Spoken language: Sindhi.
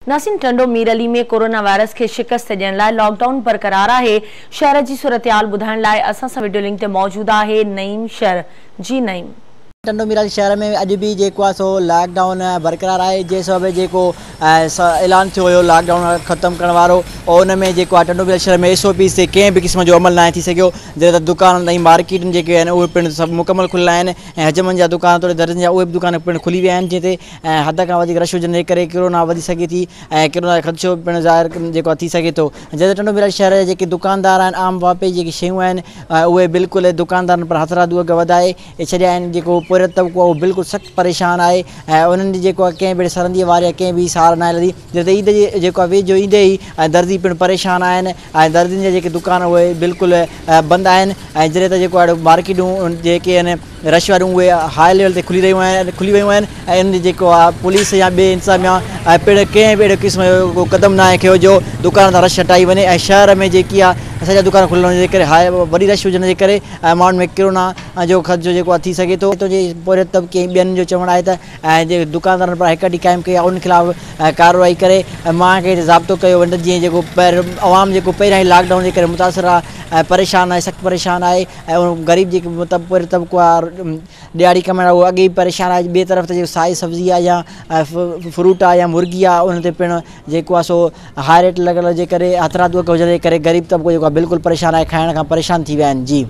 ناظرين ٽنڊو مير علي ۾ ڪورونا وائرس کي شڪست ڏيڻ لاء لاڪ ڊائون برقرار آهي، شهر جي صورتحال ٻڌائڻ لاء اسان سان وڊيو لنڪ تي موجود آهي نعيم شر، جي نعيم. ٽنڊو مير علي شهر ۾ اڄ به جيڪو آهي سو لاڪ ڊائون برقرار آهي جنهن سبب جيڪو اعلان ٿيو هيو لاڪ ڊائون ختم ڪرڻ وارو ان ۾ جيڪو آهي ٽنڊو مير علي شهر ۾ ايس او پيز تي ڪنهن به قسم جو عمل ناهي ٿي سگهيو جڏهن ته دڪانن ۽ مارڪيٽن جيڪي آهن اهي پڻ سڀ مڪمل کليل آهن ۽ حجمن جا دڪان توڙي درزين جا اهي به دڪان پڻ کلي ويا آهن جنهن تي ۽ حد کان وڌيڪ رش هجڻ جي ڪري ڪرونا وڌي سگهي ٿي ۽ ڪرونا جو خدشو پڻ ظاهر جيڪو آهي ٿي سگهي ٿو. جڏهن ته ٽنڊو ميرالي شهر جا جيڪي دڪاندار آهن عام واهپي جي جيڪي شيون آهن اهي بلڪل دڪاندارن پر هٿرادو اگهه وڌائي ڇڏيا آهن جيڪو پورهيت طبقو آهي اهو بلڪل سخت پريشان آهي ۽ انهن جي جيڪو آهي ڪنهن به اهڙي سرندي واري يا ڪنهن به سار ناهي لڌي جڏهن ته عيد جي جيڪو آهي ويجهو ايندي ئي درزي پڻ پريشان آهن ۽ درزين جا جيڪي دڪان اهي بلڪل بند آهن ۽ جڏهن ته جيڪو آهي مارڪيٽون جيڪي آهن رش واريون اهي هاء ليول تي کلي رهيون آهن کلي ويون آهن ۽ ان جي جيڪو آهي پوليس يا ٻي انتظاميا ۽ پڻ ڪنهن به اهڙي قسم جو ڪو قدم ناهي کنيو جو دڪانن تان رش هٽائي وڃي ۽ شهر ۾ جيڪي آهي سڄا دڪان کليل هجڻ جي ڪري هاء وڏي رش هجڻ جي ڪري ۽ ماڻهن ۾ ڪرونا جو خدشو جيڪو آهي ٿي سگهي ٿو. هتان جي پورهيت طبقي ۽ ٻين جو چوڻ آهي ته ۽ جيڪي دڪاندارن پاران هڪ اڍي قائم ڪئي آهي ان خلاف ڪارروائي ڪري ۽ مانگ کي ضابطو ڪيو وڃي ته جيئن جيڪو عوام جيڪو پهريان ئي لاڪ ڊائون جي ڪري متاثر آهي ۽ پريشان آهي سخت پريشان آهي ۽ غريب جيڪي پورهيت طبقو آهي ڏهاڙي ڪمائڻ وارو اهو اڳي ئي پريشان آهي ٻئي طرف ته جيڪو سائي سبزي آهي يا فروٽ آهي يا مرغي آهي ان تي پڻ جيڪو آهي سو هاء ريٽ لڳل جي ڪري هٿرادو اگهه هجڻ جي ڪري غريب طبقو جيڪو آهي بلڪل پريشان آهي کائڻ کان پريشان ٿي ويا آهن جي.